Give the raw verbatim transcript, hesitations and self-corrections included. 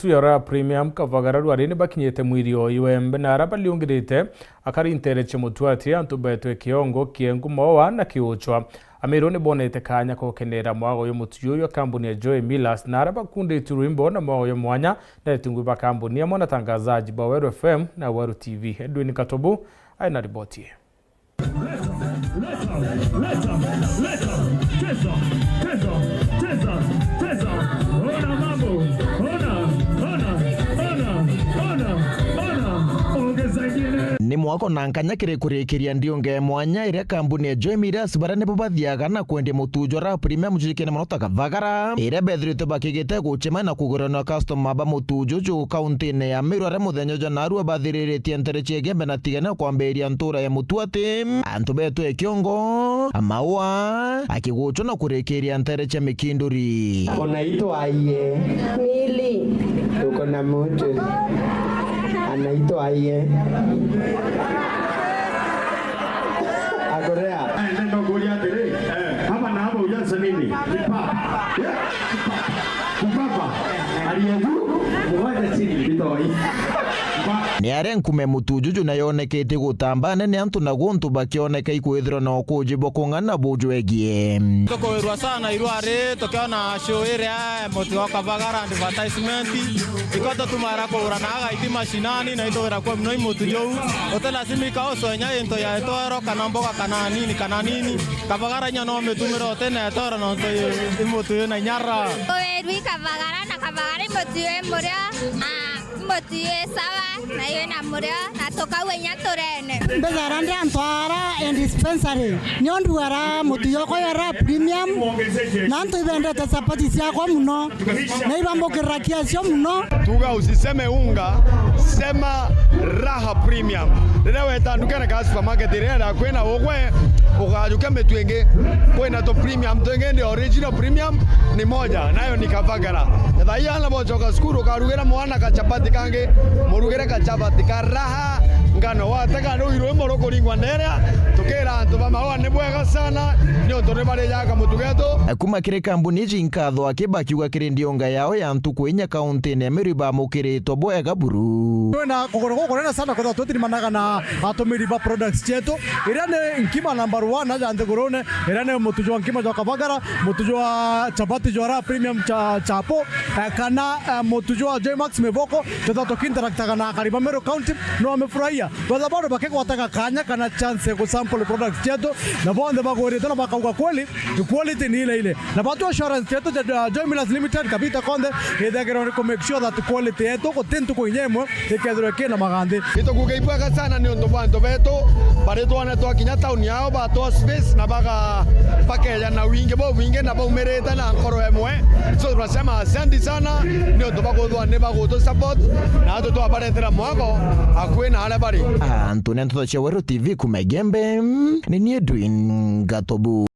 Tuyo ra Premium Kavagara rwari ni bakinyite mwiri o Iwembe na ara baliungirite akari ntere cia Mutuati antu betwe Kiongo, Kiengu, Maua na Kiuchwa. Amiru ni bonete kanya ka gukenera mwago uyu mutuyo uyu wa kambuni ya Joy Millers na ara bakunditwe rwimbo na mwago uyu mwanya na itungwi ba kambuni amwe na tangazaji ba Weru F M na Weru T V. Edwin Katobu aina riboti ii. Leta, leta, leta, leta. Cheza, cheza, cheza, cheza. Ona mambo. Ona, ona, ona, ona, ona. Ongeza ingine. Ni mwako na nkanya kiri kurikiria ndiunge mwanya iria kambuni ya Joy Millers baria nibo bathiaga na kwendia mutujo ra Premium jujikene mono ta Kavagara, iria bethirite bakigite guchema na kugurana na customer ba mutujo ju kauntine ya Meru, aria muthenya ja narua bathiriritie ntere cia Igembe na Tigania kwambiria ntura ya Mutuati. Antu betwe Kiongo, Maua, Kiguchwa na kurikiria ntere cia Mikinduri. Unaitwa aje? Mili. Uko na mtu. Anaitwa aje? Akorea. Eh, nenda kuuria atiri, eh, hapa na hapa ujaza nini? Kipapa. Yeah, kipapa. Kipapa. Aliye juu, mwache chini, kitoi. Ni aria nkume mutujuju na yonekete gutamba nene antu na guntu bakioneka ikwithirwa na ukuji bwa kung'ana bujwegie. Tukuirwa sana irwari tukiona show iria muti wa Kavagara advertisement. Iko tutumara kugura na agaiti mashinani na itwira kwa mno imutu jou. Uti lazima ikaoswe nya into ya etoro kana mboga kana nini kana nini. Kavagara nya no mitumire uti na etoro nontu imutu ina nyara. Uwerwi Kavagara na Kavagara imutu i muria. Ah. Mbotu ii sawa, na ii na murio, na tukauga inya turene. Mbethara ndi antu ara e dispensary, niontu ara mutu yoko yara premium, na antu ibendete chapati ciakwa muno, na ibambukirira kiacio muno. Tuga usiseme unga, sema raha premium. Riria weta ndukene ka supermarket iria ira kwina ugwe, ugajukia mitu ingi, kwina tu premium twingi, ndi original premium ni moja, nayo ni Kavagara. Thaa ii ana bochoka cukuru, ukarugira mwana kachapati kangi, murugire kachapati ka raha, ngano watega rui rwimo rukuringwa nderia, tukira antu ba Maua ni bwega sana, niuntu ni barijaga mutu getu. Kuma kiri kambuni iji nkatho aki bakiuga kiri ndionga yao ya ntuku inya kauntine ya Meru bamukiritwe bwega buru. Twina kugura gukunene sana kwithirwa twitirimanaga na atumiri ba products cietu, iria ni nkima number one aja nthigurune, iria ni mutu jwa nkima jwa Kavagara, mutu jwa chapati jwa Raha Premium cha, chapo, eh, kana, eh, mutu jwa Joy Max Mivoko, twethagwa tukiinteractaga na akari ba Meru County, no wamifurahia. Twethagwa bado bakigwataga kanya kana chance ya gusample products cietu, na bonthe bagwirite na bakauga kweli, quality ni ile ile. Na batu assurance yetu ja, ja Joy Millers Limited kabita konthe, ithagirwa ni ku make sure that quality yetu guti ntuku inya imwe ikethirwa ikina maganthi. Itukuga ibwega sana ni untu bwa antu betu, bari twana twakinya town yao, batwa space na baga-, bakeja na wingi bubwingi na baumirite na nkoro imwe. So tunasema asante sana ni untu bwa kuthwa ni bagutu support na atu twabaretera mwago akui na aria bari. Antu ni ntoto cia Weru T V kuma Igembe, ni ni Edwin Gatobu.